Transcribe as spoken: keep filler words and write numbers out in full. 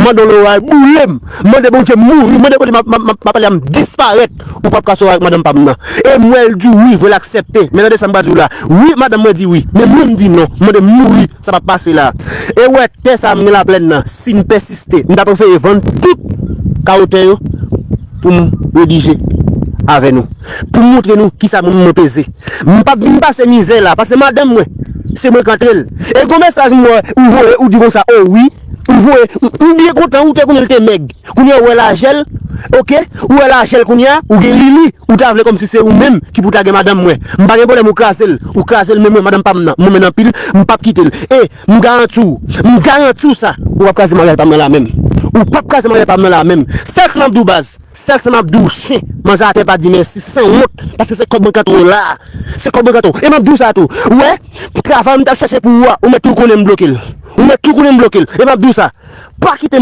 mande yon loray boule m, mande Bondye m mouri, mande Bondye m ap, m ap, m ap, m ap pale a m disparèt, ou p ap ka sove avèk madanm pa m nan. E m wè l di wi, vre l aksepte. Men tande sa m pral di w la. Wi, madanm mwen di wi, men mwen m di non, mande m mouri, sa p ap pase la. E w wè tè sa a m gen Laplèn nan, si m pèsiste, m ta prefere vann tout kawo tè yo pou m redije avè nou. Pou m montre nou kisa moun mwen peze. M p ap vin pase mizè la, paske madanm mwen, se mwen k antre l. E gon mesaj m wè ou voye, ou di konsa, o wi, ou voye, m, m byen kontan, ou te konnen l te mèg. Kounye a ou wè lajè l, oke? Ou wè lajè l kounye a, ou gen lili, ou ta vle kòmsi se ou menm ki pou ta gen madanm mwen. M pa gen pwoblèm ou kraze l, ou kraze l, men mwen, madanm pa m nan, m renmen l anpil, m p ap kite l. E, m garanti w, m garanti w sa, ou p ap kraze maryaj pa m nan la menm. Ou p ap kraze maryaj pa m nan la menm. Sèl sa m ap di w baz, sèl sa m ap di w chen, manje atè pa di mèsi, sanwont, paske se kòb mwen k antre w la. Se kòb mwen k antre w. E m ap di w sa tou, ou wè, travay m t ap chèche pou ou a, ou mèt tou konnen m bloke l. Ou mèt tou konnen m bloke l. E m ap di w sa, pa kite m